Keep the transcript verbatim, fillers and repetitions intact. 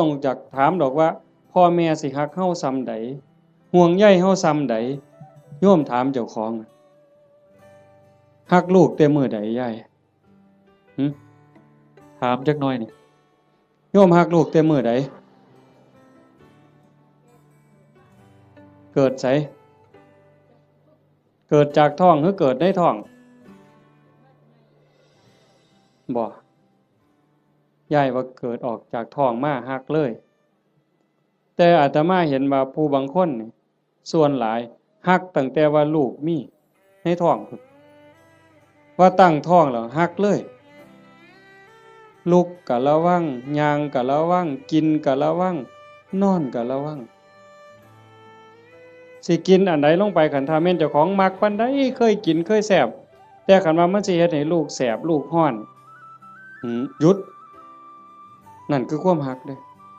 ต้องอยากถามดอกว่า พ่อแม่สิฮักเฮาส่ำใด ห่วงใยเฮาส่ำใด โยมถามเจ้าของ ฮักลูกแต่มื้อใดยาย หึ ถามจักหน่อยนี่ โยมฮักลูกแต่มื้อใด เกิดไส เกิดจากท้องหรือเกิดในท้อง บ่ ยายว่าเกิดออกจากท้องมาฮักเลย แต่อาตมาเห็นว่าผู้บางคนนี่ ส่วนหลายฮักตั้งแต่ว่าลูกมีในท้องพุ้น ว่าตั้งท้องแล้วฮักเลย ลุกกะระวัง ย่างกะระวัง กินกะระวัง นอนกะระวัง สิกินอันใดลงไป คันถ้าแม่นเจ้าของมักปานใด เคยกินเคยแซ่บ แต่คันว่ามันสิเฮ็ดให้ลูกแสบ ลูกร้อน หืม หยุด นั่นคือความฮักเด้